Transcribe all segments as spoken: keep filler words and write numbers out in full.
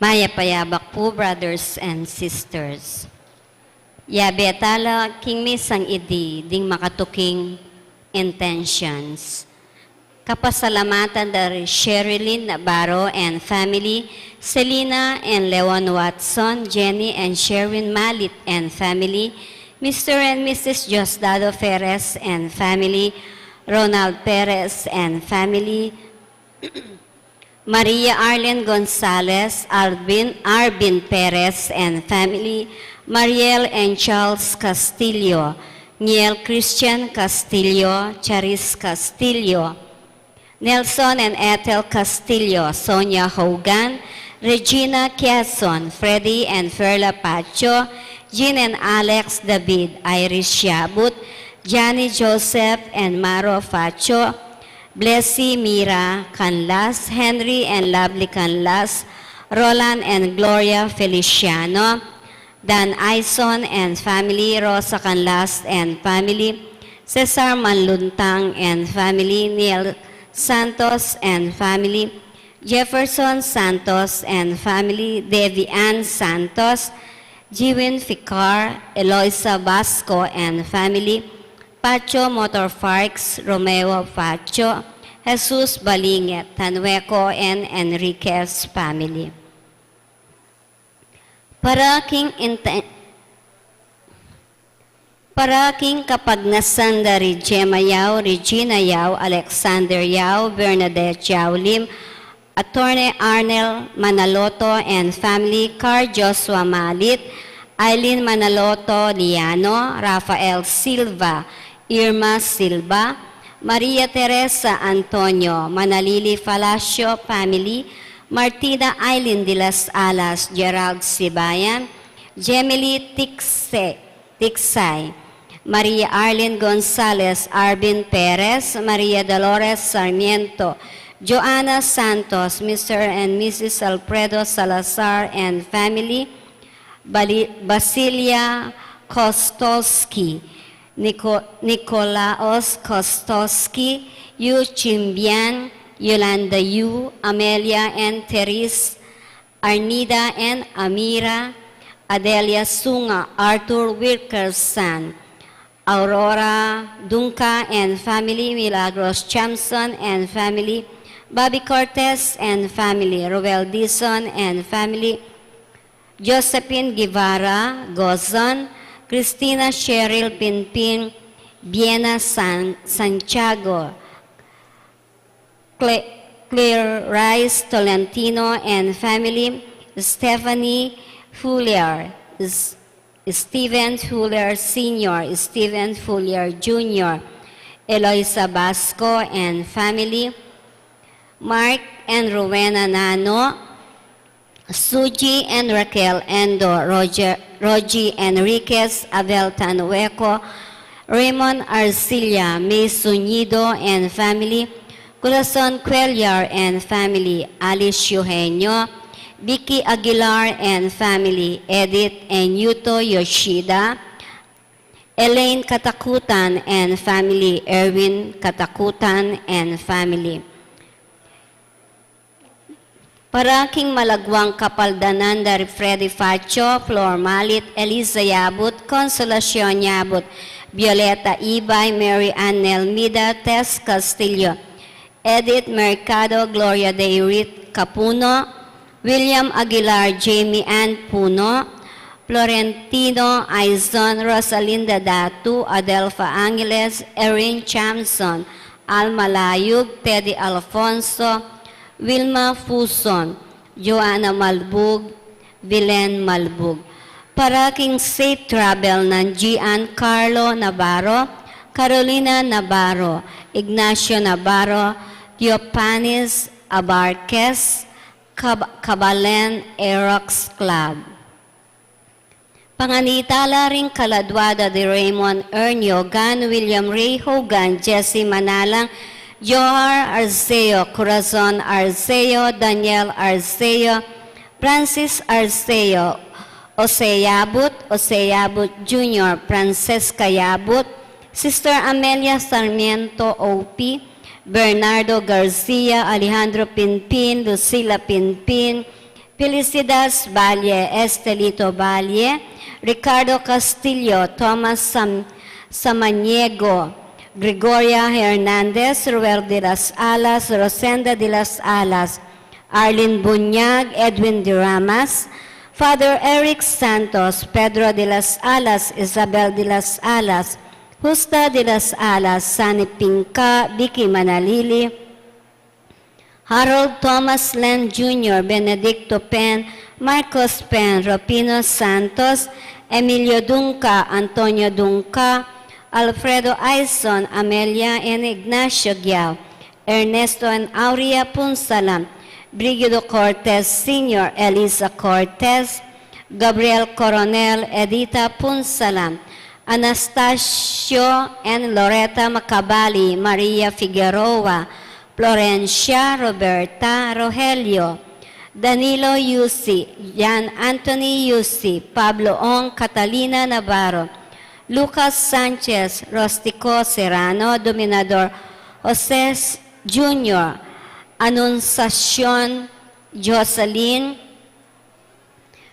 Mayap a yabak pu, brothers and sisters. Yabe tala king misang idi ding makatuking intentions. Kapasalamatan da ri Sherilyn Navarro and family, Selina and Leon Watson, Jenny and Sherwin Malit and family, Mister and Missus Diosdado Perez and family, Ronald Perez and family, Maria Arlen Gonzalez, Arvin, Arvin Perez and family, Mariel and Charles Castillo, Niel Christian Castillo, Charis Castillo, Nelson and Ethel Castillo, Sonia Hogan, Regina Quezon, Freddy and Ferla Pacho, Jean and Alex David, Iris Shabut, Johnny Joseph and Maro Pacho, Blessy Mira Canlas, Henry and Lovely Canlas, Roland and Gloria Feliciano, Dan Ison and family, Rosa Canlas and family, Cesar Manluntang and family, Neil Santos and family, Jefferson Santos and family, Devi Ann Santos, Jiwin Ficar, Eloisa Vasco and family, Pacho Motor Parks, Romeo Pacho, Jesus Balinget, Tanueco and Enriquez family. Para king inte-, para king kapagnasan da ri Gemma Yao, Regina Yao, Alexander Yao, Bernadette Yao Lim, Attorney Arnel Manaloto and family, Carl Joshua Malit, Eileen Manaloto Liano, Rafael Silva, Irma Silva, Maria Teresa Antonio, Manalili Palacio family, Martina Eileen de las Alas, Gerald Sibayan, Jemily Tixe-, Tiksay, Maria Arlene Gonzalez, Arvin Perez, Maria Dolores Sarmiento, Joanna Santos, Mister and Missus Alfredo Salazar and family, Bali-, Basilia Kostolski, Nico-, Nicolaos Kostolski, Yu Chimbian, Yolanda Yu, Amelia and Therese, Arnida and Amira, Adelia Sunga, Arthur Wilkerson, Aurora Dunca and family, Milagros Chamson and family, Bobby Cortez and family, Roel Dizon and family, Josephine Guevara Gozon, Christina Cheryl Pinpin, Biena San-, Santiago, Cle-, Claire Rice Tolentino and family, Stephanie Fuller, S-, Steven Fuller Senior, Steven Fuller Junior, Eloisa Basco and family, Mark and Rowena Nano, Suji and Raquel Endo, Roger, Rogie Enriquez, Abel Tanueco, Raymond Arcilla, May Sunido and family, Corazon Cuellar and family, Alice Eugenio, Vicky Aguilar and family, Edith and Yuto Yoshida, Elaine Katakutan and family, Erwin Katakutan and family. Para king malagwang kapaldanan da ri Freddy Facho, Flor Malit, Eliza Yabut, Consolacion Yabut, Violeta Ibay, Mary Ann Nelmida, Tess Castillo, Edith Mercado, Gloria Dayrit Capuno, William Aguilar, Jamie Ann Puno, Florentino Aizon, Rosalinda Datu, Adelfa Angeles, Erin Chamson, Alma Layug, Teddy Alfonso, Wilma Fuson, Joanna Malbug, Belen Malbug. Para king safe travel nang Giancarlo Navarro, Carolina Navarro, Ignacio Navarro, Theofanis Abarquez, Cab-, Cabalen Aerox Club. Panganita la ring kaladwa da di Raymond Ernio, Gan William Ray Hogan, Jesse Manalang, Johar Arceo, Corazon Arceo, Daniel Arceo, Francis Arceo, Jose Yabut, Jose Yabut Junior, Francesca Yabut, Sister Amelia Sarmiento O P, Bernardo Garcia, Alejandro Pinpin, Lucila Pinpin, Felicitas Valle, Estelito Valle, Ricardo Castillo, Thomas Sam-, Samaniego, Gregoria Hernandez, Ruel de las Alas, Rosenda de las Alas, Arlene Bunyag, Edwin de Ramas, Father Eric Santos, Pedro de las Alas, Isabel de las Alas, Justa de las Alas, Sani Pinca, Vicky Manalili, Harold Thomas Len Junior, Benedicto Pen, Marcos Pen, Rufino Santos, Emilio Dunca, Antonio Dunca, Alfredo Aison, Amelia N. Ignacio Guiao, Ernesto and Aurea Punsalan, Brigido Cortez Senior, Elisa Cortez, Gabriel Coronel, Edita Punsalan, Anastasio and Loreta Macabali, Maria Figueroa, Florencia, Roberta, Rogelio, Danilo Yusi, Jan Anthony Yusi, Pablo Ong, Catalina Navarro, Lucas Sanchez, Rostico Serrano, Dominador Jose Junior, Anunciacion Jocelyn,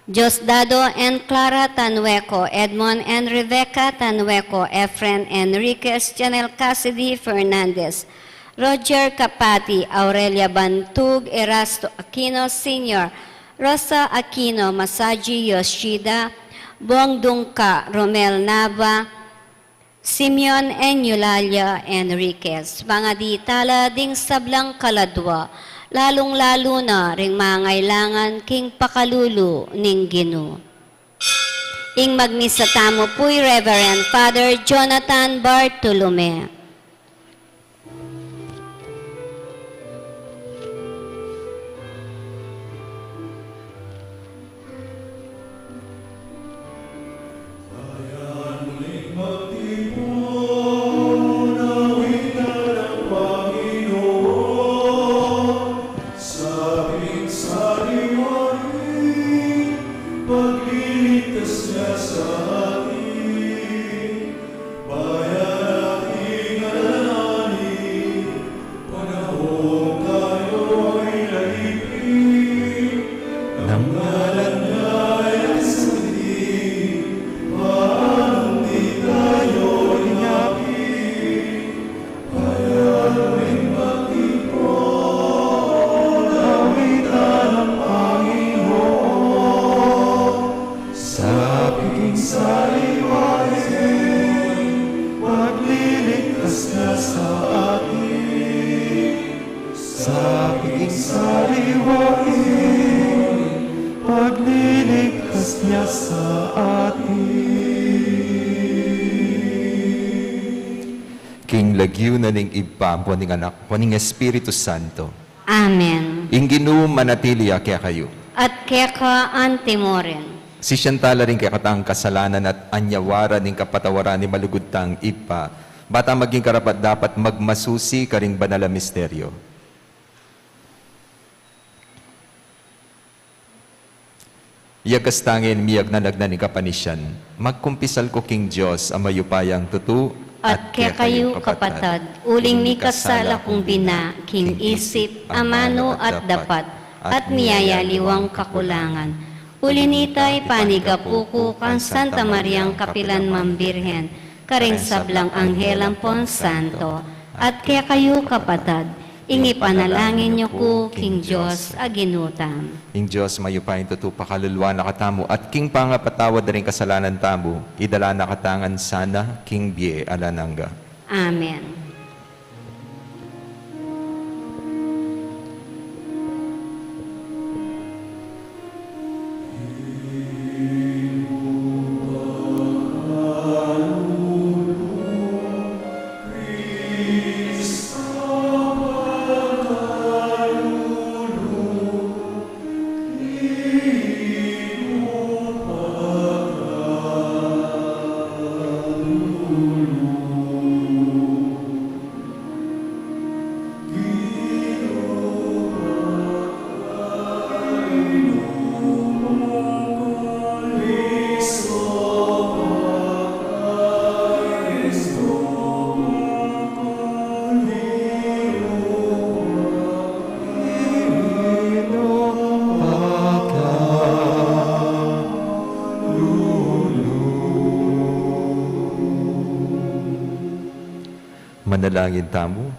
Diosdado and Clara Tanueco, Edmond and Rebecca Tanueco, Efren Enriquez, Janel Cassidy Fernandez, Roger Capati, Aurelia Bantug, Erasto Aquino Senior, Rosa Aquino, Masaji Yoshida, Bong Dungka, Romel Nava, Simeon and Eulalia Enriquez, pangadi tala ding sablang kaladwa, lalung-lalu na ring mangailangan king pakalulu ning Ginu. Ing magmisa tamu pu'y Reverend Father Jonathan Bartolome. Pagliligtas niya sa atin, bayan ating alalahanin, panahong tayo'y lalipin, nang ngalan niya'y ating sangguni, manong di tayo linyapin. Sa piting saliwa, pagliligtas niya sa atin. Sa piting saliwa, pagliligtas niya sa atin. King lagyu na ning Ibpa, ampo ning Anak, ampo ning Espiritu Santo. Amen. Ing Ginu manatili ya kekayu. At keka antimurin. Sisian tala ring kekatang kasalanan at anyawaran ning kapatawaran ning malugud tang Ibpa, ba tang maging karapat-dapat magmasusi karing banal a misteryo. Yagas tangin miyagnanag na ning kapanisian, magkumpisal ku king Dios a mayupayang tutu, at kekayu kapatad, uling mikasala kung bina king isip, amanu at dapat, at miyayaliwang kakulangan. Uli nita, ipanigapu ku kang Santa Mariang kapilan mang Birhen, karing sablang anghel ampon santo, at kekayu kapatad, ing ipanalangin yu ku king Dios a Ginu tamu. Ing Dios mayupayang tutu pakaluluan na katamu, at king pangapatawad da ring kasalanan tamu, idala na katamu ngan sana king bie alang angga. Amen. Manalangin tamu.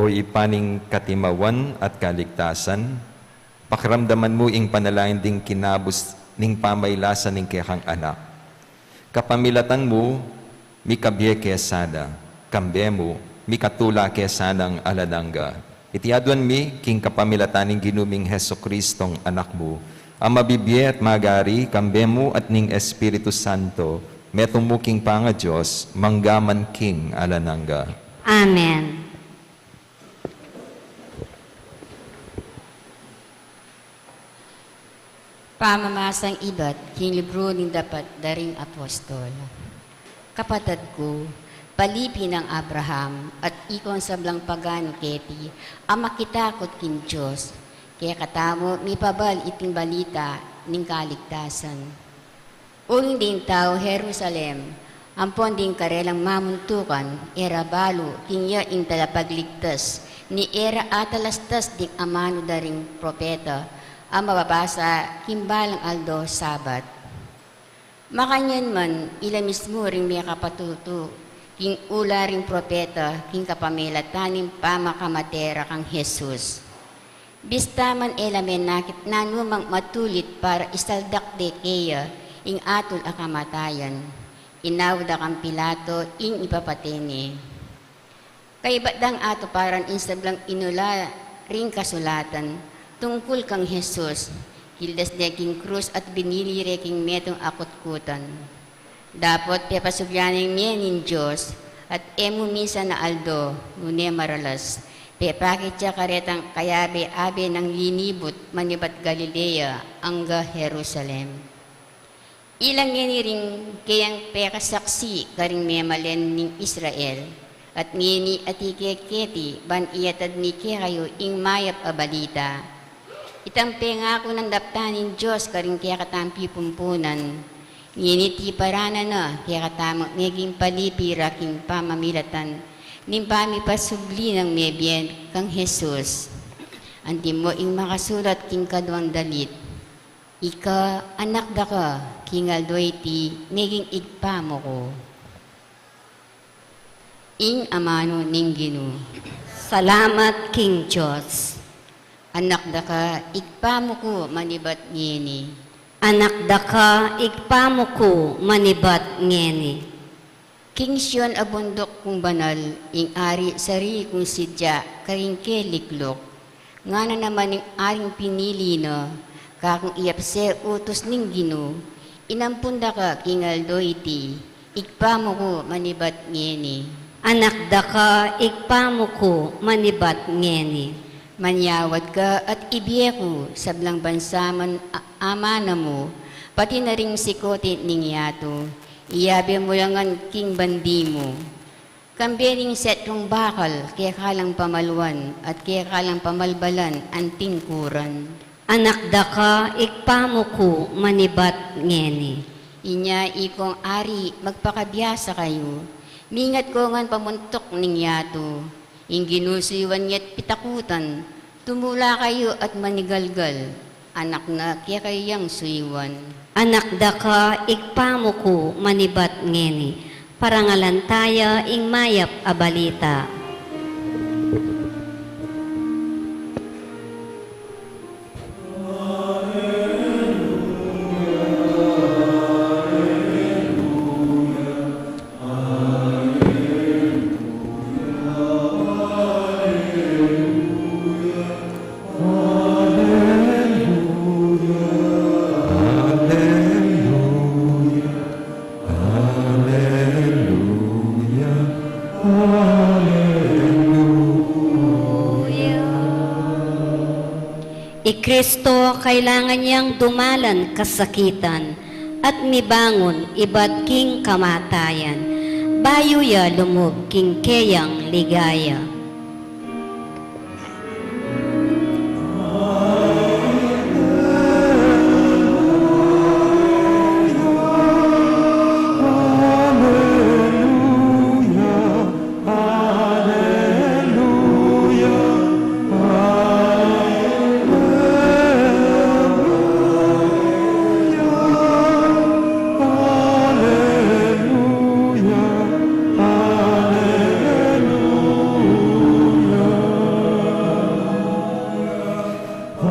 O Ibpa ning katimawan at kaligtasan, pakiramdaman mu ing panalangin ding kinabus ning pamailasan ning kekang Anak. Kapamilatan mu, mikabie ke sana, kambe mu, mikatula ke sanang alang angga. Iti aduan mi king kapamilatan ning Ginu ming Jesucristong Anak mu, a mabibie at magari, kambe mu at ning Espiritu Santo, metung mu king pangaDios, mangga man king alang angga. Amen. Pamamasang ibat king libru ning Dapat da ring Apostol. Kapatad ku, palipi nang Abraham, at ikong sablang paganu keti, a makitakut king Dios, kekatamu mipabal iting balita ning kaligtasan. Uling ding tau Jerusalem, ampon ding karelang mamuntukan, e ra balu king iya ing talapagligtas, ni e ra atalastas ding amanu da ring propeta, a mababasa king balang aldo Sabat. Makanyan man, ila mismu ring mekapatutu king ula ring propeta king kapamilatan ning pamakamate ra kang Jesus. Bista man e la menakit nanumang matulit para isaldak de keya ing atul a kamatayan, inawad da kang Pilato ing ipapate ne. Kaybat dang atuparan ing sablang inula ring kasulatan tungkul kang Jesus, kildas de king krus at binili re king metung a kutkutan. Dapot pepasubli ne ing mie ning Dios, at e mu minsan a aldo, nune maralas, pepakit ya karetang kayabe-abe nang linibut manibat Galilea angga Jerusalem. Ila ngeni ring keyang pekasaksi karing memalen ning Israel, at ngeni atiu ke keti ban iyatad mi kekayu ing mayap a balita. Itang pengaku nang daptan ning Dios karing kekatang pipumpunan, ngeni tiparan na na kekatamu meging palipi ra king pamamilatan ning pamipasubli nang mebie kang Jesus. Antimo ing makasulat king kaduang dalit, Ika, anak daka, king aldo iti meging Ibpa mu ku. Ing amanu ning Ginu. Salamat king Dios. Anak daka, Ibpa mu ku manibat ngeni. Anak daka, Ibpa mu ku manibat ngeni. King Sion a bunduk kung banal, ing Ari sarili kung sidya karing kelikluk. Ngana naman ning Aring pinili na, kakung iyapse utus ning Ginu, inampun daka king aldo iti, Ibpa mu ku manibat ngeni. Anak daka, Ibpa mu ku manibat ngeni. Manyawad ka at ibie ku sablang bansa man a-, amanu mu, pati na ring sikut ning yatu, iyabe mu la ngan king bandi mu. Kambe ning set kung bakal, keka lang pamaluan, at keka lang pamalbalan, anting kuran. Anak daka, Ibpa mu ku manibat ngeni. Inya ikong Ari, magpakabiasa kayu. Mingat ko ngan pamuntuk ning yatu. Ing Ginu suyuan ya't pitakutan, tumula kayu at manigalgal, anak na kekayu yang suyuan. Anak daka, Ibpa mu ku manibat ngeni. Parangalan taya ing mayap a balita. I Kristo kailangan yang dumalan kasakitan at mibangun ibat king kamatayan, bayu ya lumub king keyang ligaya. Ing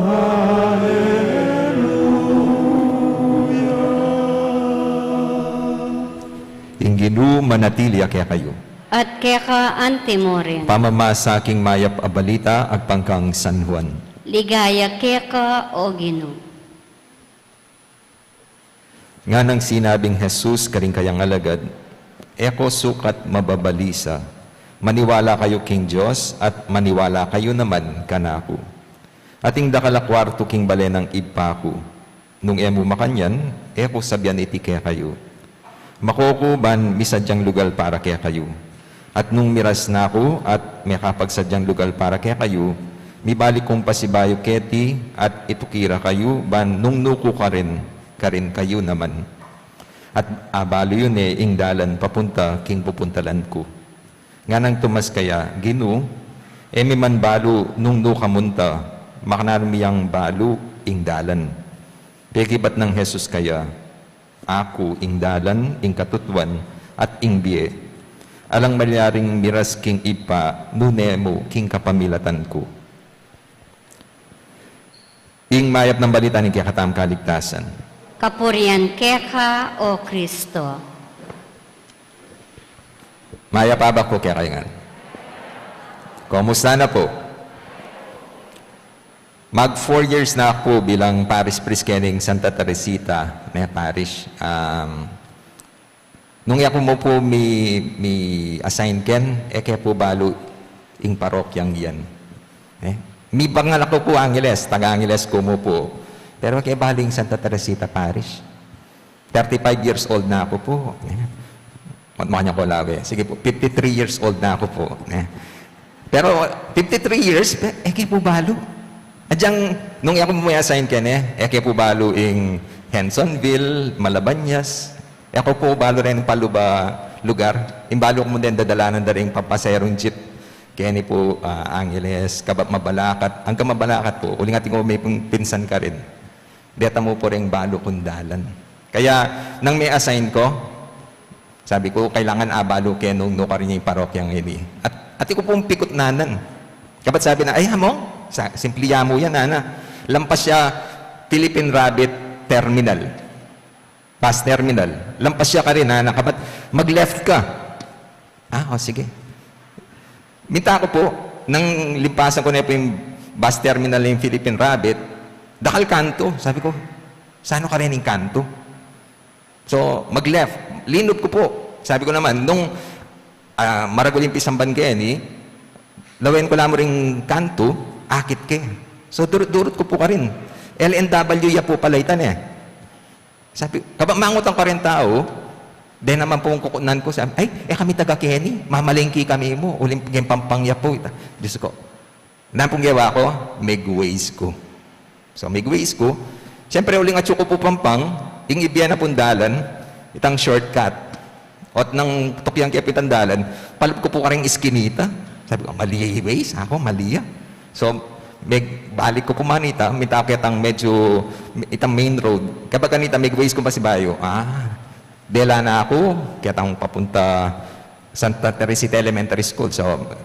Ginu manatili ya kekayu. At keka antimurin. Pamamasa king mayap a balita agpang kang San Juan. Ligaya keka, O Ginu. Nganang sinabing Jesus karing kayang alagad, "E ko sukat mababalisa. Maniwala kayu king Dios at maniwala kayu naman kanaku. Ating dakal a kuartu king bale nang Ibpa ku. Nung e mu makanyan, e ku sabian iti kekayu. Mako ku ban misadyang lugal para kekayu. At nung miras na ku at mekapagsadyang lugal para kekayu, mibalik kung pasibayu keti at itukira kayu ban nung nu ku karin, karin kayu naman. At abalu yu ne ing dalan papunta king pupuntalan ku." Nganang Tomas kaya, "Ginu, e mi man balu nung nu ka munta, makananu mi yang balu ing dalan?" Pekibat nang Jesus kaya, "Aku ing dalan, ing katutuan, at ing bie. Alang malyaring miras king Ibpa, nune mu king kapamilatan ku." Ing mayap nang balita ning kekatamung kaligtasan. Kapurian keka, O Kristo. Mayap a abak pu kekayu ngan. Kumusta na pu? Mag four years na pu bilang parish priest kening Santa Teresita, ne, parish. Um, nung e ku mu pu mi, mi-assign ken, e ke pu balu ing parokyang yan. Ne? Mibangal ku pu Angeles, taga Angeles ku mu pu. Pero e ke balu ing Santa Teresita Parish. Thirty-five years old na ku pu. Ne? Mat-, mukha niya ko lawe. Sige pu, fifty-three years old na ku pu. Ne? Pero fifty-three years, pe-, e ke pu balu. Adyang, nung e ku mu mi-assign keni, e ke pu balu ing Hensonville, Malabanyas. E ku pu balu ring paluba lugar. Ing balu ku mu deng dadalanan da ring papaserung jeep. Keni pu, ah, Angeles, kabat Mabalacat. Anggang Mabalacat pu, uling atin ku me pung pinsan karin. Deta mu pu ring balu kung dalan. Kaya, nang mi-assign ku, sabi ku, "Kailangan abalu ke nung nu karin ing parokyang ini." At, atin ku pung pikut nanan. Kabat sabi na, "Ay, among, sa-, simple ya mu yan, ana. Lampas ya Philippine Rabbit Terminal. Bus terminal. Lampas ya karin, ana, kabat mag-left ka." "Ah, o, sige." Minta ku pu, nang limpasan ku ne pu ing bus terminal ning Philippine Rabbit, dakal kantu. Sabi ku, "Saan karin ing kantu?" So, mag-left. Linut ku pu. Sabi ku naman, nung, ah, maragul ing pisamban keni, lawen ku la mu ring kantu, akit ke. So, durut-durut ku pu karin. L N W ya pu pala ita ne. Sabi, kabat mangutang karing tau, deng naman pung kukutnan ku, sabi, "Ay, e kami taga keni, mamalengke kami mu, uling keng Pampang ya pu ita." Diyos ku. Nanu pung gewa ku, meg-Waze ku. So, meg-Waze ku. Siyempre, uling atsu ku pu Pampang, ing ibie na pung dalan, itang shortcut. Ot nang tukian ke pu itang dalan, palub ku pu karing iskinita. Sabi ku, "Mali ya i Waze, aku, mali ya." So, meg-, balik ku pu manita, minta ku ketang medyo, itang main road. Kabat kanita, meg-Waze ku pasibayu. Ah, dela na ku, ketang papunta Santa Teresita Elementary School. So,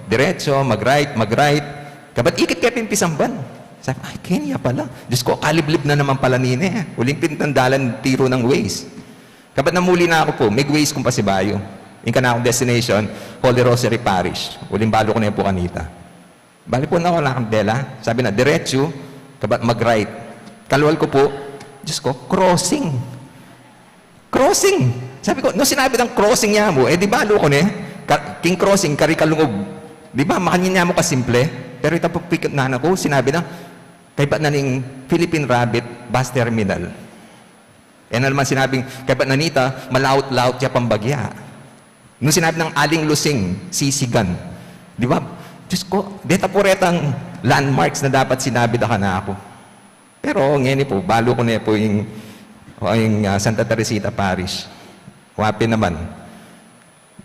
diretso, mag-right, mag-right. Kabat ikit ke pin pisamban. Sabi, "Ay, keni ya pala." Diyos ku, kaliblib na naman pala nini. Uling pintandalan tiru nang Waze. Kabat namuli na ku pu, meg-Waze kung pasibayu. Ing kanakung destination, Holy Rosary Parish. Uling balu ku ne pu kanita. Balik pu na ku nang dela. Sabi na, "Diretsu," kabat mag-right. Kalwal ku pu, Diyos ku, crossing. Crossing. Sabi ku, nung sinabi nang crossing ya mu, e di balu ku ne, ka-, king crossing, kari kalungub. Di ba, makanyan ya mu kasimple. Pero ita pu pikut nanan ku, sinabi na, kaybat na ning Philippine Rabbit Bus Terminal. E na naman sinabing, kaybat na nita, malaut-laut ya pang bagya. Nung sinabi nang aling lusing, sisigan. Di ba? Diyos ku, deta pu retang landmarks na dapat sinabi da kanaku. Pero ngeni pu, balu ku ne pu ing, o ing, ah, Santa Teresita Parish. Wa pin naman.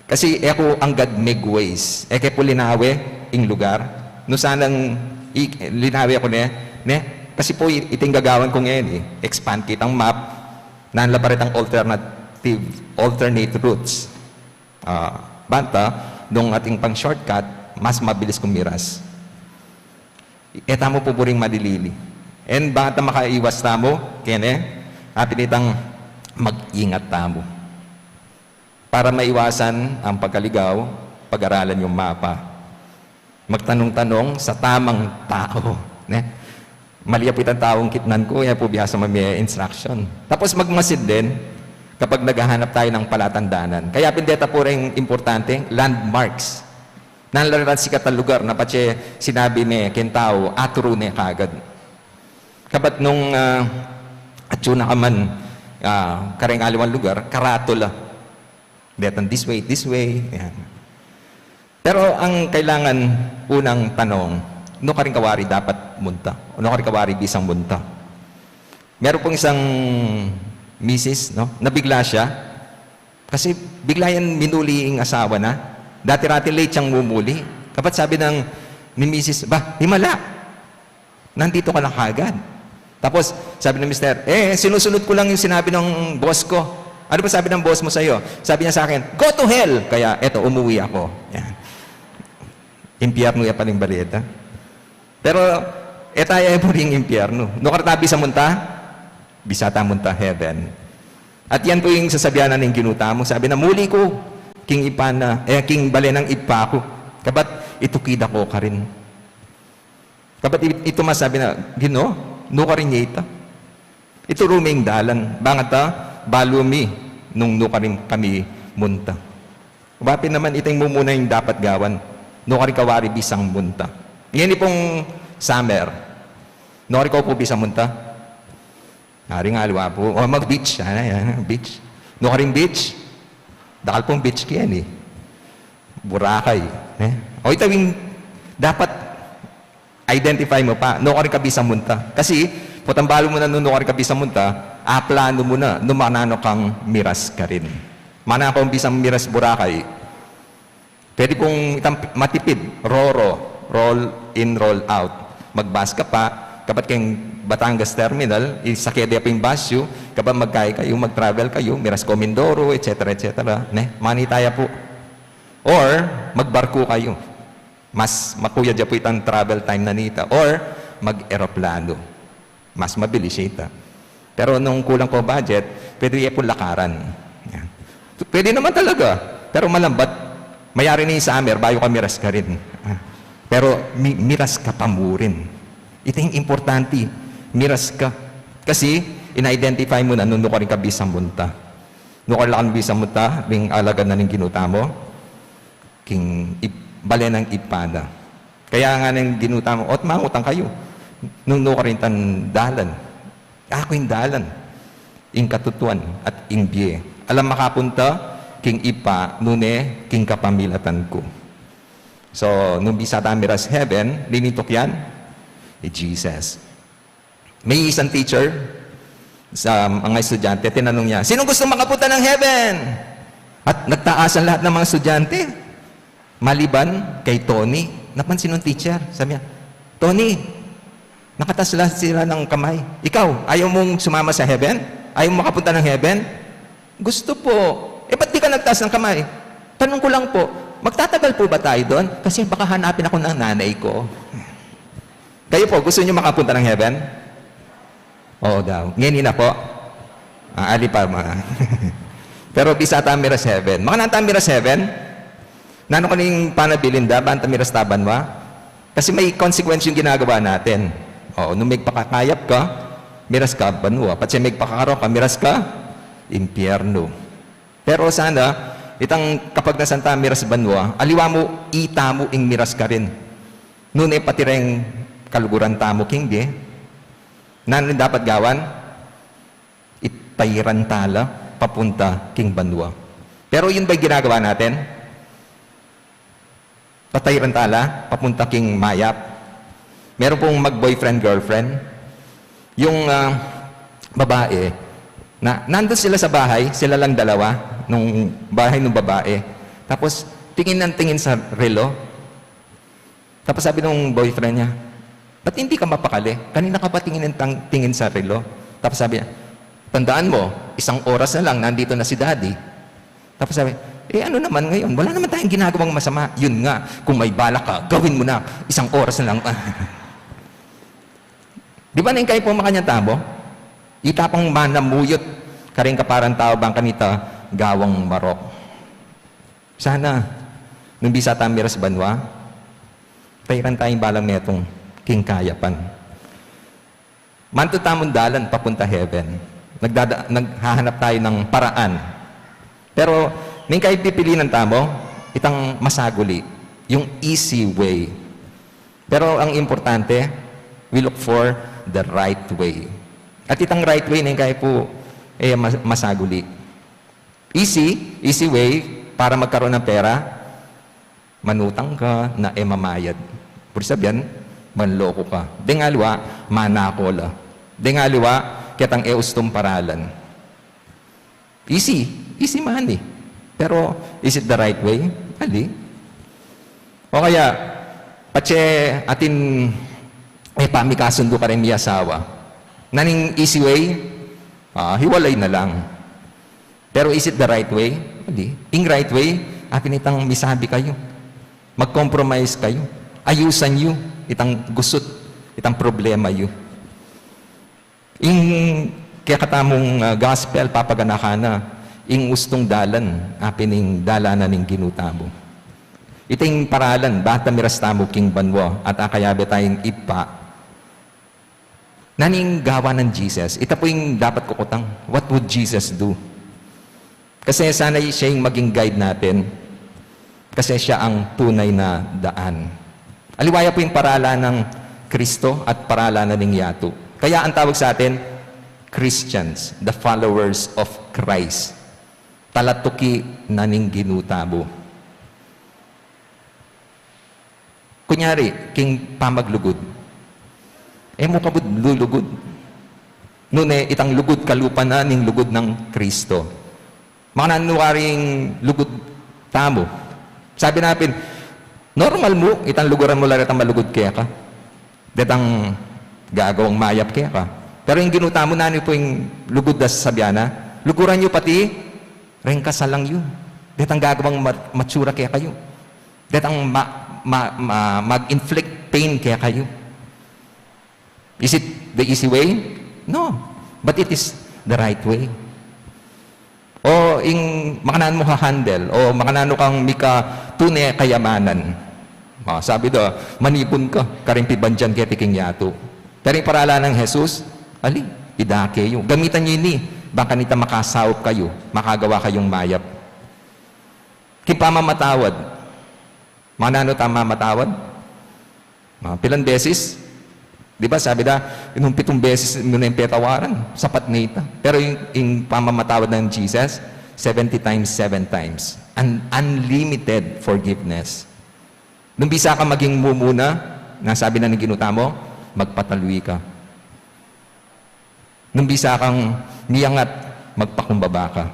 Kasi e ku anggad meg-Waze. E ke pu linawe ing lugar. Nung sanang i-, linawe ku ne, ne? Kasi pu i-, iting gagawan ku ngeni, expand ke itang map, nanu la pa retang alternative, alternate routes. Ah, banta, nung atin pang shortcut, mas mabilis kung miras. E tamu pu buring malilili. And bang ta makaiwas tamu kene, apin itang mag-ingat tamu. Para maiwasan ang pagkaligaw, pag-aralan yung mapa. Magtanong-tanong sa tamang tao. Ne? Mali ya pu itang taung kitnan ku, e ya pu biasa mamie instruction. Tapos magmasid din kapag naghahanap tayo ng palatandanan. Kaya pin deta pu ring importante, landmarks. Nanu la ring sikat a lugar na patse sinabi ne keng tau, aturu ne kagad. Kabat nung, ah, atsu na ka man, ah, kareng aliwang lugar, karatula. Detang this way, this way. Yan. Pero ang kailangan unang tanong, nu karing kawari dapat munta? O nu karing kawari bisang munta? Meron pong isang misis, no? Nabigla siya. Kasi bigla yang minuli ing asawa na. Dati-rati late yang mumuli. Kapat sabi ng ni misis, "Ba, himala! Nandito ka na kagad." Tapos, sabi ng mister, "Eh, sinusunod ko lang yung sinabi ng boss ko." "Ano ba sabi ng boss mo sa'yo?" "Sabi niya sa akin, 'Go to hell!' Kaya eto, umuwi ako." Yan. Impyerno ya paling balita. Pero, e taya pu ring impyerno. Nu kara ta bisang munta? Bisa ta munta heaven. At yan pu ing sasabian na ning Ginu tamu. Sabi na, "Muli ku king Ibpa na, eh, king bale nang Ibpa ku. Kabat itukid aku karin." Kabat i-, itu masabi na, "Ginu, nu karin ya ita? Ituru me ing dalan, bang ta balu mi nung nu karin kami munta." Wa pin naman, ita ing mumuna ing dapat gawan. Nu karing kawari bisang munta? Ngeni pung summer. Nu karing kayu pu bisang munta? Ari nga, aliwa pu. O, mag-beach. Ana, ana, beach. Nu karing beach? Dakal pung beach keni. Boracay. Ne? O, ita ing dapat identify mu pa, nu karin ka bisang munta. Kasi, potang balu mu na nu karin ka bisang munta, aplanu mu na, nu mananu kang miras karin. Mananu kang bisang miras Boracay. Pwede pung itang matipid, roro, roll in, roll out. Mag-bus ka pa, kapat keng Batangas Terminal, isake de pa ing bus yu, kapat magkai kayu, mag-travel kayu, miras kayu Mindoro, et cetera, et cetera. Ne? Manita ya pu. Or, magbarku kayu. Mas makuyad ya pu itang travel time na nita. Or, mag-eroplano. Mas mabilis ya ita. Pero nung kulang ko budget, pwede ya pu lakaran. Yan. Pwede naman talaga. Pero malambat, mayari ne ing summer, bayu ka miras karin. Ah. Pero mi-, miras ka pa mu rin. Ita ing importante, miras ka. Kasi, in-identify mu na, nu karin ka bisang munta. Nu karin la ka bisang munta, ring alagad na ning Ginu tamu. King ib-, bale nang Ibpa na. Kaya ngana ning Ginu tamu, "O't mangutang kayu nung nu karin itang dalan. Aku ing dalan, ing katutuan, at ing bie. Alang makapunta king Ibpa, nune king kapamilatan ku." So, nung bisa ta miras heaven, ninitukian? I Jesus. May isang teacher sa mga estudyante, tinanong niya, "Sinong gusto makapunta ng heaven?" At nagtaasan lahat ng mga estudyante. Maliban kay Tony, napansin ng teacher, sabi niya, "Tony, nakataas lahat sila ng kamay. Ikaw, ayaw mong sumama sa heaven? Ayaw mong makapunta ng heaven?" "Gusto po." "Eh, ba't di ka nagtaas ng kamay?" "Tanong ko lang po, magtatagal po ba tayo doon? Kasi baka hanapin ako ng nanay ko." Kayo po, gusto niyo makapunta ng heaven? Oo daw. Ngeni na po. Ah, ali pa, mga. Pero bisa ta miras heaven. Makananu ta miras heaven? Nanu kaning panabilin da, bang ta miras ta banua? Kasi may consequence yung ginagawa natin. Oo, nung migpakakayap ka, miras ka banua. Patse migpakakarok ka, miras ka impyerno. Pero sana, itang kapagnasan ta miras banua, aliwa mu, ita mu ing miras karin. Nune pati reng kaluguran tamu king bie, nanu ring dapat gawan? Itairan ta la papunta king banua. Pero yun ba yung ginagawa natin? Tatairan ta la papunta king mayap? Meron pong mag-boyfriend, girlfriend. Yung, ah, babae, na, nandun sila sa bahay, sila lang dalawa, nung bahay ng babae. Tapos, tingin ng tingin sa relo. Tapos sabi nung boyfriend niya, "Ba't hindi ka mapakali? Kanina ka pa tingin ng tang-, tingin sa relo." Tapos sabi niya, "Tandaan mo, isang oras na lang, nandito na si Daddy." Tapos sabi, "Eh, ano naman ngayon? Wala naman tayong ginagawang masama." "Yun nga, kung may balak ka, gawin mo na. Isang oras na lang." Di ba ning kayu pu makanyan tamu? Ita pang manamuyut karing kaparan tau bang kanita gawang marok. Sana, nung bisa tamu miras banua, tairan tayung balang metung king kayapan. Mantu tamung dalan papunta heaven. Nagdada-, naghahanap tayo ng paraan. Pero, ning kayu pipilinan tamu, itang masaguli, yung easy way. Pero ang importante, we look for the right way. At itang right way, ning kayu pu, eh, mas-, masaguli. Easy, easy way para magkaroon ng pera, manutang ka na e mamayad. Puri sabian, manloko ka. Deng aliwa, manako la. Deng aliwa, ketang e ustung paralan. Easy, easy money. Pero, is it the right way? Ali. O kaya, patse atin e pamikasundu karing miyasawa. Naning easy way, ah, hiwalay na lang. Pero is it the right way? Hindi. Ing right way, apin itang misabi kayu. Mag-compromise kayu. Ayusan yu itang gusut, itang problema yu. Ing kekatamung, ah, gospel, papaganakan na, ing ustung dalan, apin ing dalan na ning Ginu tamu. Iting paralan, bang miras tamu king banua, at akayabe tayung Ibpa, naning gawa nang Jesus? Ita pu ing dapat kukutang. What would Jesus do? Kasi sana siya yung maging guide natin. Kasi siya ang tunay na daan. Aliwa ya pu yung paralan ng Kristo at paralan na ning yatu. Kaya ang tawag sa atin, Christians, the followers of Christ. Talatuki na ning Ginu tamu. Kunyari, king pamaglugud. E mu kabud lulugud. Nune, itang lugud kalupa na ning lugud nang Kristo. Makananu karing lugud tamu? Sabi na pin, normal mu, itang luguran mu la retang malugud keka. Detang gagawang mayap keka. Pero ing Ginu tamu, nanu pu ing lugud da sasabian na? Luguran yu pati reng kasalang yu. Detang gagawang ma-, matsura kekayu. Detang ma-, ma-, ma-, mag-inflict pain kekayu. Is it the easy way? No. But it is the right way. O ing makananu mu ha-handle, o makananu kang mika tune kayamanan. Ma, sabi da, manipun ka, karing pibandian keti king yatu. Pero ing paralan nang Jesus, ali, idake yu. Gamitan yu ini, bang kanita makasaup kayu, makagawa kayung mayap. King pamamatawad. Makananu tang mamatawad? Ah, pilan beses? Di ba, sabi da, nung pitung beses mu na ing petawaran, sapat na ita. Pero ing, ing pamamatawad nang Jesus, seventy times, seven times. An unlimited forgiveness. Nung bisa ka maging mumuna, na sabi na ning Ginu tamu, magpatalui ka. Nung bisa kang miyangat, magpakumbaba ka.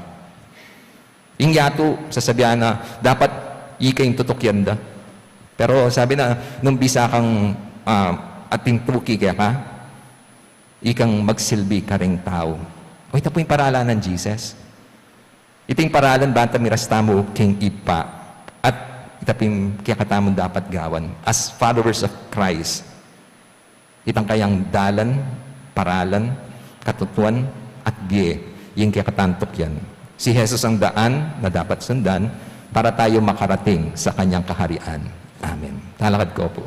Ing yatu, sasabian na, dapat ika ing tutukyan da. Pero sabi na, nung bisa kang, ah, atin tuki keka, ikang magsilbi karing tau. O, ita pu ing paralan nang Jesus. Iting paralan bang miras tamu king Ibpa. At ita pu ing kekatamung dapat gawan. As followers of Christ, itang kayang dalan, paralan, katutuan, at bie, ing kekatang tukyan. Si Jesus ang daan na dapat sundan para tayo makarating sa kanyang kaharian. Amen. Talakad ko pu.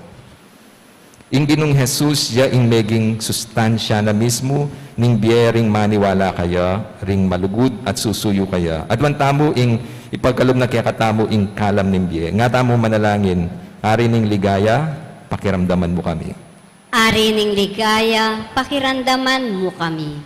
Ing Ginung Jesus, ya ing meging sustansya na mismu ning bie ring maniwala kaya, ring malugud at susuyu kaya. Aduan tamu ing ipagkalub na kekatamu ing kalam ning bie. Nga tamu manalangin, Ari ning ligaya, pakiramdaman mu kami. Ari ning ligaya, pakiramdaman mu kami.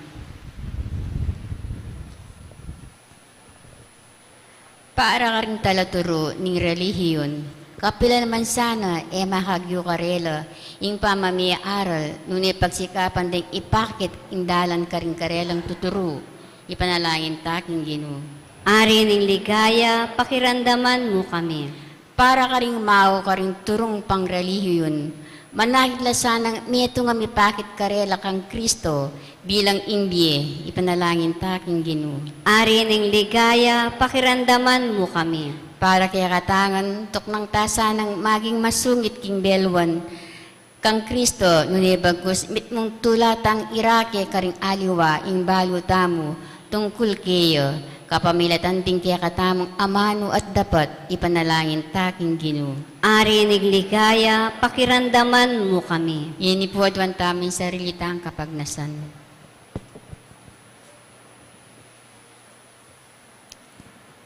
Para karing talaturu ning relihiyon, kapilan man sana e makagyu karela ing pamamiaral, nune pagsikapan deng ipakit ing dalan karing karelang tuturu, ipanalangin ta king Ginu. Ari ning ligaya, pakiramdaman mu kami. Para karing mau karing turung pangrelihiyon, manakit la sanang metung a mipakit karela kang Kristo bilang ing bie, ipanalangin ta king Ginu. Ari ning ligaya, pakiramdaman mu kami. Para kekatang ngan, tuknang ta sanang maging masungit king beluan, Kang Kristo, nune bagkus mitmung tula tang irake karing aliwa ing balu tamu tungkul keya, kapamilatan ding kekatamung amanu at dapat ipanalangin ta king Ginu. Ari ning ligaya, pakiramdaman mu kami. Ini pu, aduan tamu ing sarili tang kapagnasan.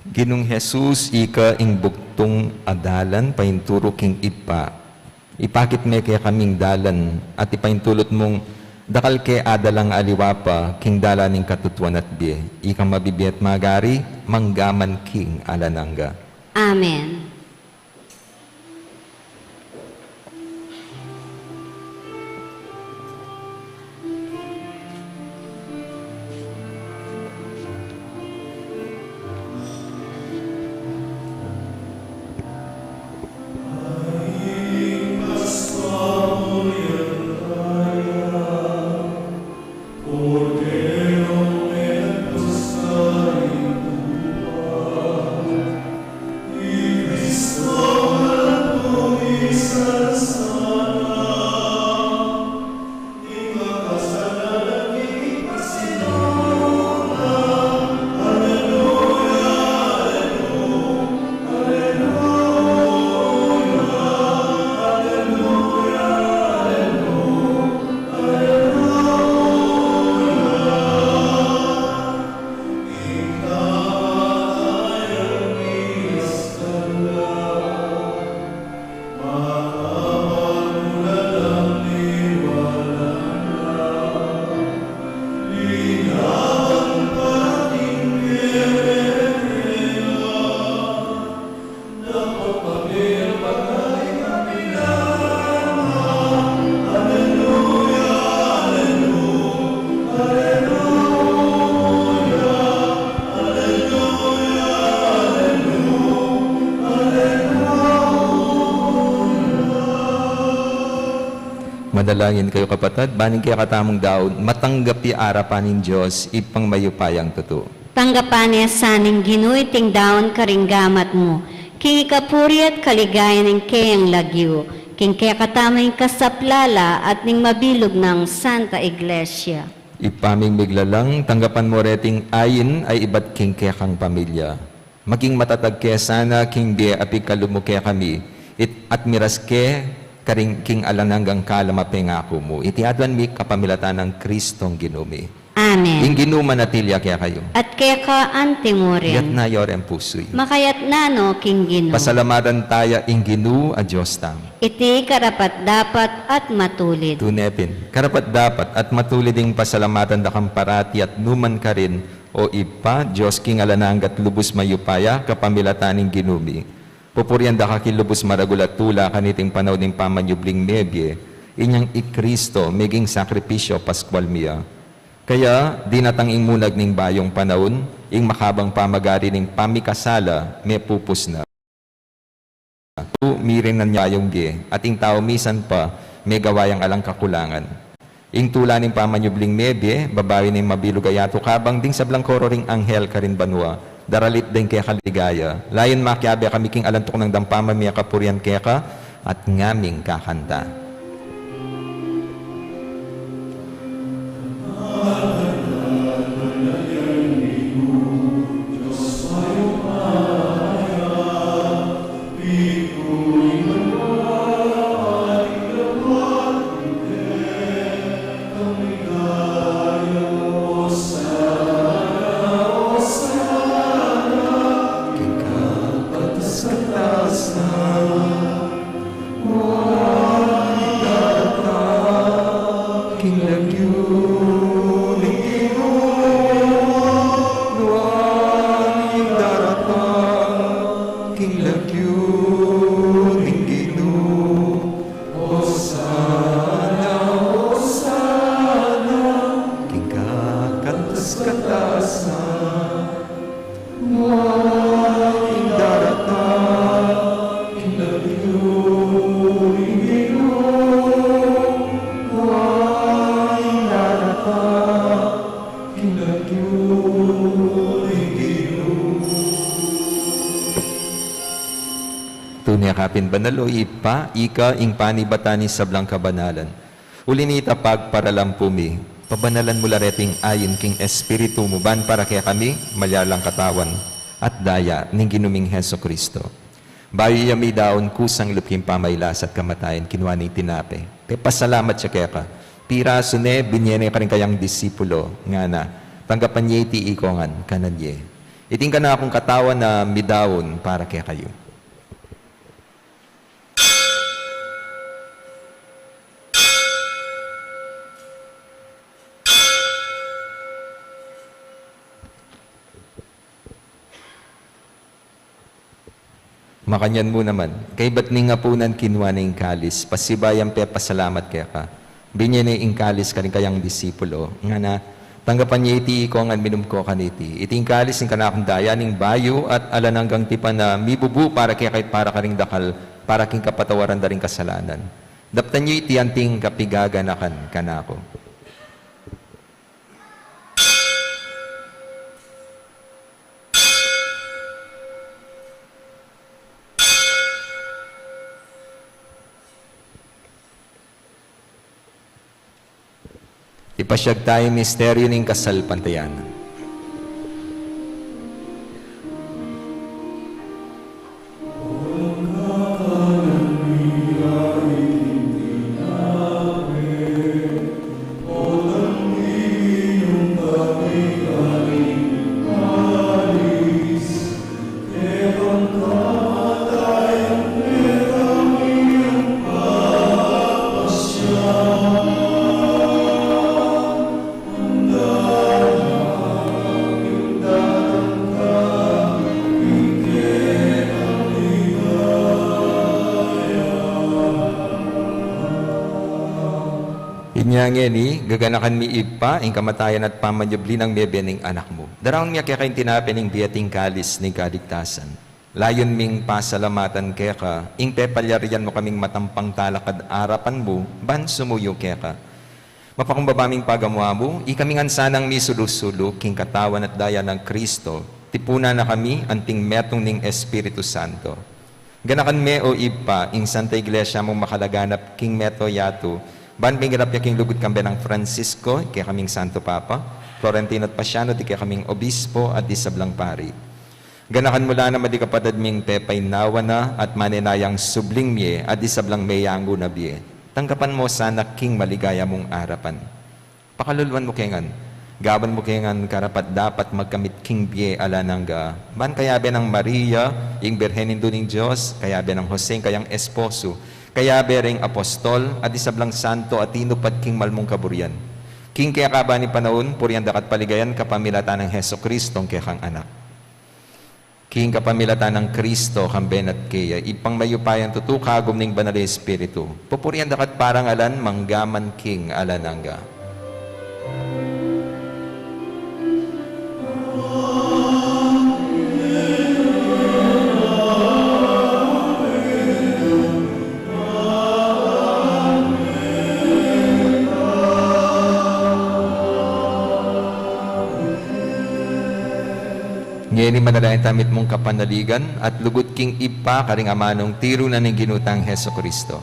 Ginung Jesus, ika ing bugtung a dalan painturu king Ibpa. Ipakit me kekami ing dalan, at ipaintulut mung dakal ke adalang aliwa pa king dalan ning katutuan at bie. Ika mabibie at magari, mangga man king alang angga. Amen. Manalangin kayu, kapatad, ban ing kekatamung daun matanggap ya arapan ning Dios, Ibpang mayupayang tutu. Tanggapan na sa ning Ginu iting daun karing gamat mu, king ikapuri at kaligayan ning keyang lagyu, king kekatamung kasaplalan at ning mabilug nang Santa Iglesia. Ibpa ming miglalang, tanggapan mu reting ain a ibat king kekang pamilya. Maging matatag ke sana king bie a pigkalub mu kekami, it, at miras ke karing king alang anggang kalam a pengaku mu. Iti aduan mi kapamilatan nang Kristong Ginu mi. Amen. Ing Ginu manatili ya kekayu. At keka anti mu rin. Iyatas yu reng pusu yu. Makayatas no king Ginu. Pasalamatan taya ing Ginu a Dios tamu. Iti karapat-dapat at matulid. Tune pin, karapat-dapat at matulid ing pasalamatan da kang parati at nukarin man, O Ibpa, Dios king alang angga at lubus mayupaya, kapamilatan ning Ginu mi. Pupurian da ka king lubus maragul a tula kaniting panaun ning pamanyubling mebie, inyang i Kristo meging sakripisyu Paskual mi ya. Kaya dinatang ing munag ning bayung panaun, ing makabang pamagari ning pamikasala mepupus na. Tumiring na ning bayung bie, at ing tau misan pa megawa yang alang kakulangan. Ing tula ning pamanyubling mebie, babayu ning mabilug a yatu, kabang ding sablang koro ring anghel karin banua, daralit deng kekaligaya. Layun makiabe kami king alang tuknang dang pamamie kapurian keka, at ngaming kakanta. King lagyu ning Ginu, nuan ing daratang king lagyu ning Ginu. Osana, Osana, king kakatas-katasan. Nuan ing daratang king lagyu ning Ginu. Nuan ing daratang king lagyu ning Ginu. Tune Kapin banal, o Ibpa, ika ing panibatan ning sablang kabanalan. Uli na nita, pagparalampu mi, pabanalan mu la reting ain king Espiritu mu, ban para kekami malyari lang katawan at daya ning Ginu ming Jesucristo. Bayu ya midaun kusang lub king pamagkasakit at kamatayan, kinua ne ing tinape, pepasalamat ya keka, pirasu ne, binie ne karing kayang disipulo, ngana, tanggapan ye iti ikongan, kanan ye. Iti ing kanakung katawan a midaun para kekayu. Makanyan mu naman, kaybat ning apunan, kinua ne ing kalis, pasibayu yang pepasalamat keka, binie ne ing kalis karing kayang disipulo, ngana, tanggapan ye iti ikongan, minum ko kaniti. Iti ing kalis ning kanakung daya ning bayu at alang anggang tipan a mibubu para kekayu at para karing dakal, para king kapatawaran da ring kasalanan. Daptan ye iti anting kapigaganakan kanaku. Ipasyag taya ing misteryu ning kasalpantayanan. Inya ngeni, gaganakan mi Ibpa, ing kamatayan at pamanyubli nang mebie ning Anak mu. Daraun mi keka ing tinape ning bie at ing kalis ning kaligtasan. Layun ming pasalamatan keka ing pepalyarian mu kaming matampang talakad arapan mu ban sumuyu keka. Mapakumbaba ming pagamu-amu, ikami ngan sanang misulu-sulu king katawan at daya nang Kristo, tipunan na kami anting metung ning Espiritu Santo. Ganakan me, o Ibpa, ing Santa Iglesia mung makalaganap king mabilug a yatu, ban migap ya king lugud kambe nang Francisco, ing kekaming Santo Papa, Florentino at Paciano, ing kekaming obispo at ding sablang pari. Ganakan mu la naman ding kapatad ming pepainawa na at manenayang subling mie at ding sablang meyangu na bie. Tanggapan mu sana king maligaya mung arapan. Pakaluluan mu ke ngan. Gawan mu ke ngan karapat-dapat magkamit king bie alang angga. Ban kayabe nang Maria, ing Birhen Indu ning Dios, kayabe nang Jose, ing kayang esposo, kayabe ring apostol, at ding sablang santo a tinupad king mal mung kaburian. King kekaban ning panaun, purian da ka at paligayan kapamilatan nang Jesucristo, ing kekang Anak. King kapamilatan nang Kristo, kambe na at keya, Ibpang mayupayang tutu, kagum ning Banal a Espiritu, pupurian da ka at parangalan, mangga man king alang angga. Ngeni manalangin tamu mitmung kapanaligan at lugud king Ibpa karing amanung tiru na ning Ginu tang Jesucristo.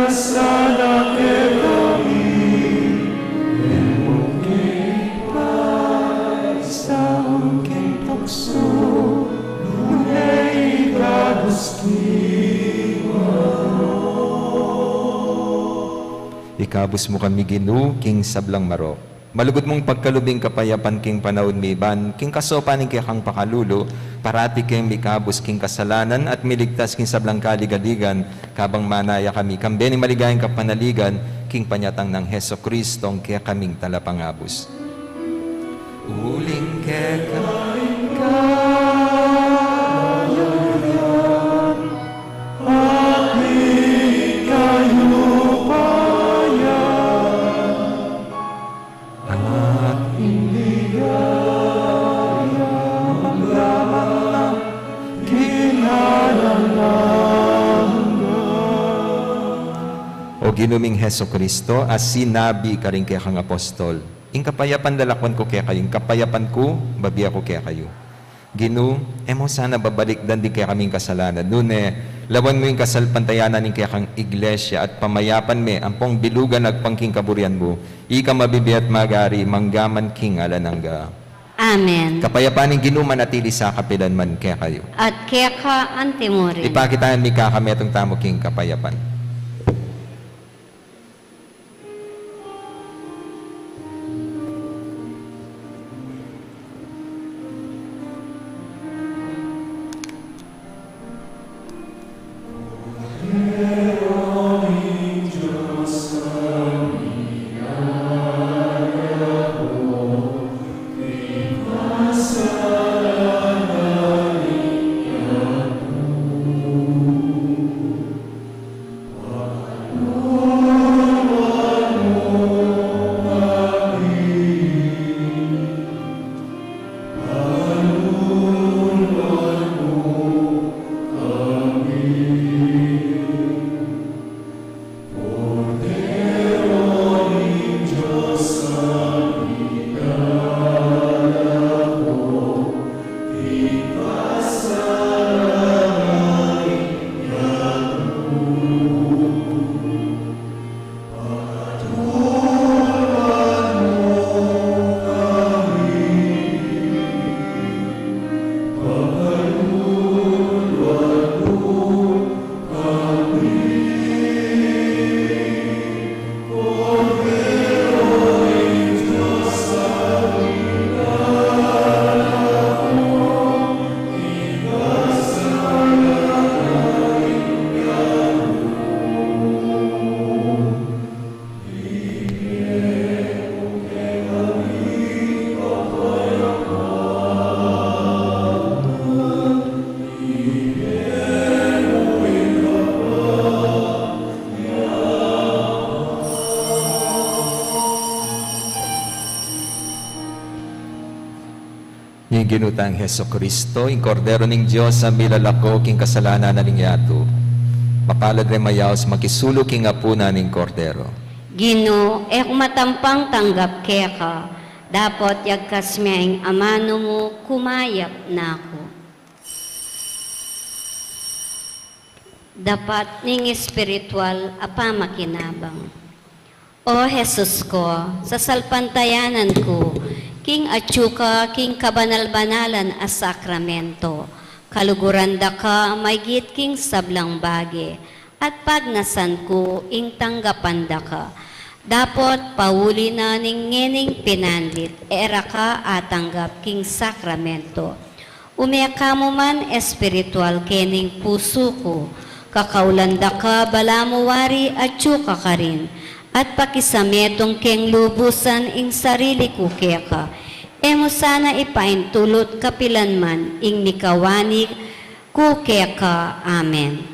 Sala kekami, e mu ke paisaul king tuksu, nune ikabus king marok. Ikabus mu kami, Ginu, king sablang marok. Malugud mung pagkalub ing kapayapan king panaun mi ban, king kasaupan ning kekang pakalulu, parati keng mikabus king kasalanan at miligtas king sablang kaligaligan, kabang manaya kami, kambe ning maligayang kapanaligan, king panyatang nang Jesucristo, ing kekaming Talapangabus. Uling keka ing kayarian, at ing kayupayan, at ing ligaya, magdapat na king alang angga. O Ginu ming Jesucristo, a sinabi karing kekang apostol, "Ing kapayapan lalakwan ku kekayu, ing kapayapan ku bibie ku kekayu." Ginu, e mu sana babalikdan ding kekaming kasalanan, nune lawan mu ing kasalpantayanan ning kekang Iglesia at pamayapan me ampong bilugan agpang king kaburian mu, ika mabibie at magari mangga man king alang angga. Amen. Kapayapan ning Ginu manatili sa kapilan man kekayu. At keka antimurin. Ipakit tamu ing kekatamung kapayapan. Ing Ginu tang Jesucristo, ing Kordero ning Dios a milalako king kasalanan na ning yatu. Mapalad ring mayaus makisulu king apunan ning Kordero. Ginu, e ku matampang tanggap keka, dapot yagkas me ing amanu mu, kumayap na ku. Dapat ning espiritual a pamakinabang. O Jesus ko, sasalpantayanan ku king atyu ka king kabanal-banalan a sakramento, kaluguran da ka maigit king sablang bage, at pagnasan ku ing tanggapan da ka. Dapot pauli na ning ngening pinandit, e ra ka atanggap king sakramento. Ume ka mu man espiritual kening pusu ku, kakaulan da ka balamu wari atyu ka karin, at pakisametung keng lubusan ing sarili ku keka, e mu sana ipaintulut kapilan man ing mikawani ku keka. Amen.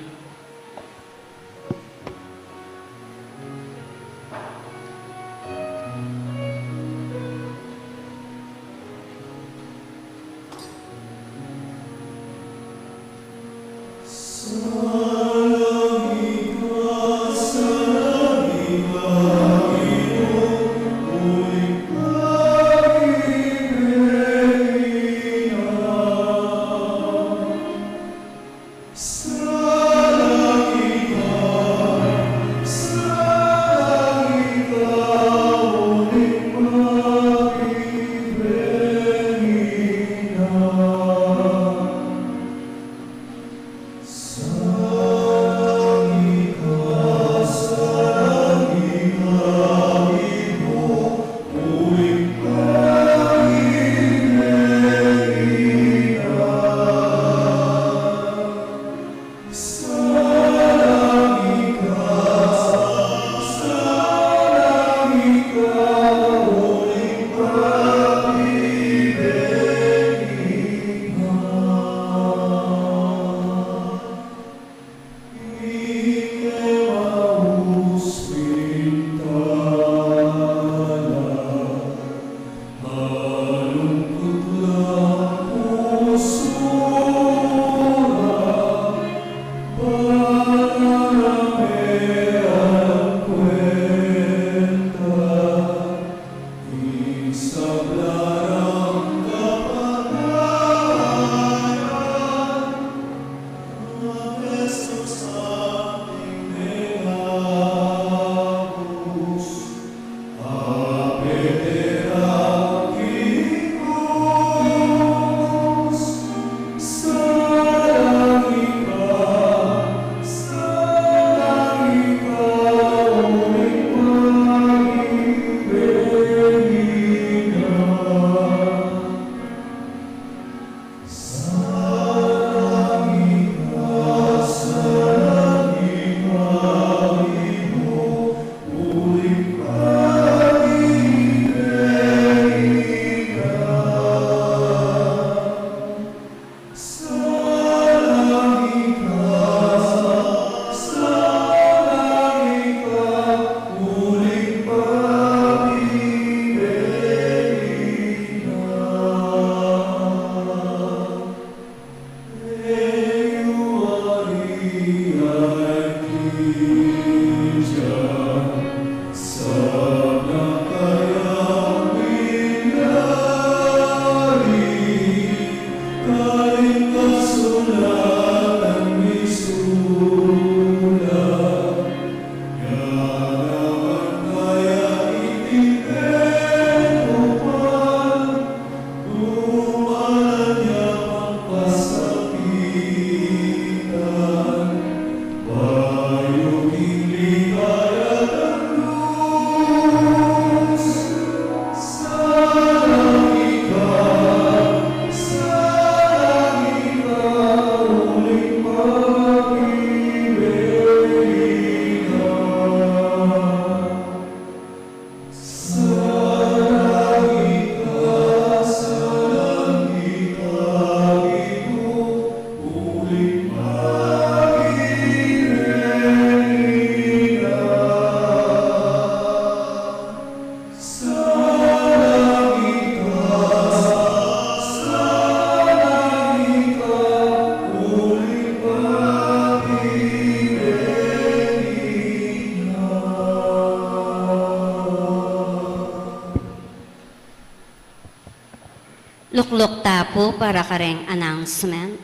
Lukluk ta pu para kareng announcement.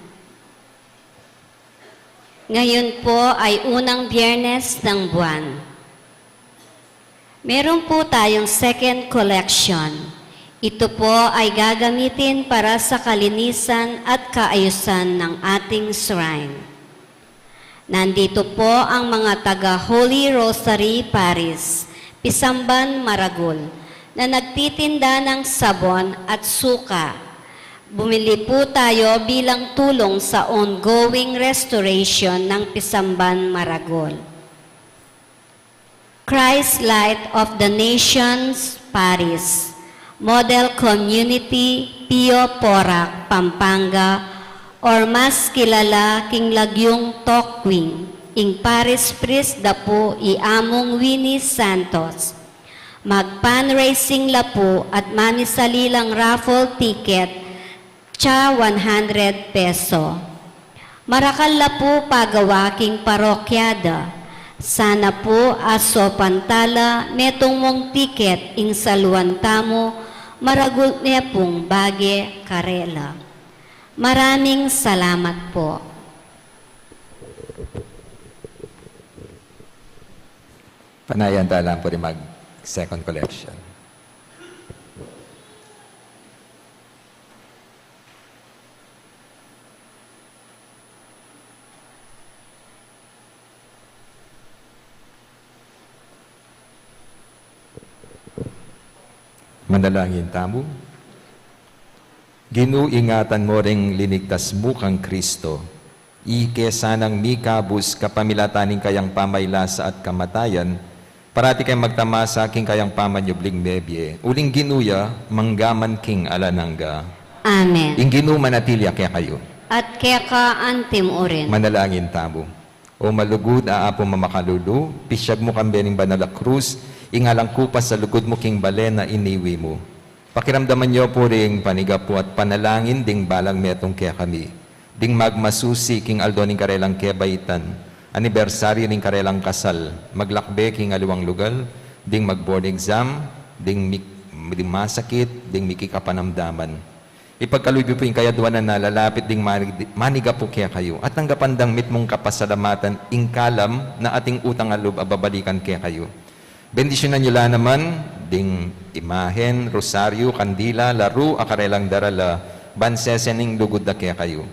Ngayon po ay unang Biyernes ng buwan. Meron po tayong second collection. Ito po ay gagamitin para sa kalinisan at kaayusan ng ating shrine. Nandito po ang mga taga Holy Rosary Paris, Pisamban, Maragul, na nagtitinda ng sabon at suka. Bumili po tayo bilang tulong sa ongoing restoration ng Pisamban, Maragul. Christ Light of the Nations Paris, Model Community, Pio Porac, Pampanga, or mas kilala king lagyung Tokwing, ing Parish Priest da pu i Among Winnie Santos. Mag-fundraising la pu at mamisali lang raffle ticket tsa one hundred peso. Marakal la pu pagawa king parokya da. Sana pu asopan ta la metung mung tiket ing saluan tamu, maragul ne pung bage karela. Maraming salamat po. Panayan ta lang pu ring mag-second collection. Manalangin tamu. Ginu, ingatan mu ring linigtas mu kang Kristo. Ike sanang mikabus kapamilatan ning kayang pamaylasa at kamatayan, parati kayang magtamasa king kayang pamanyubling mebie. Uling Ginu ya, mangga man king alang angga. Amen. Ing Ginu manatili ya kekayu. At keka antimurin. Manalangin tamu. O malugud a Apu mamakalulu, pisyag mu kambe ning banal a krus, ing alang kupas a lugud mu king bale na iniwi mu. Pakiramdaman yu pu ring panigapu at panalangin ding balang metung kekami, ding magmasusi king aldo ning karelang kebaitan, anibersaryu ning karelang kasal, maglakbe king aliwang lugal, ding mag-board exam, ding mik-, ding masakit, ding mikikapanamdaman. Ipagkalub yu pu ing kayaduanan na lalapit ding mani-, manigapu kekayu, at tanggapan dang mitmung kapasalamatan ing kalam na ating utang a lub a babalikan kekayu. Bendisyunan yu la naman ding imahen, rosaryu, kandila, laru a karelang darala, ban sesen ing lugud da kekayu.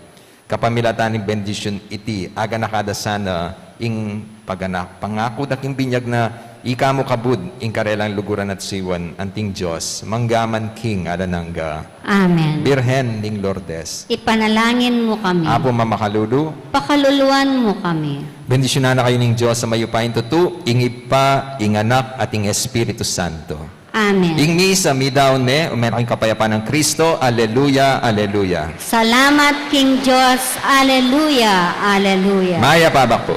Kapamilatan ning bendisyun iti, aganaka da sana ing paganak, pangaku da king binyag na ika mu kabud ing karelang luguran at suyuan, anting Dios, mangga man king alang angga. Amen. Birhen ning Lourdes. Ipanalangin mu kami. Apu mamakalulu. Pakaluluan mu kami. Bendisyunan na kayu ning Dios a mayupayang tutu, ing Ibpa, ing Anak, at ing Espiritu Santo. Amen. Ing misa midaun ne, ume na king kapayapan nang Kristo. Aleluya, aleluya. Salamat king Dios. Aleluya, aleluya. Mayap a abak pu.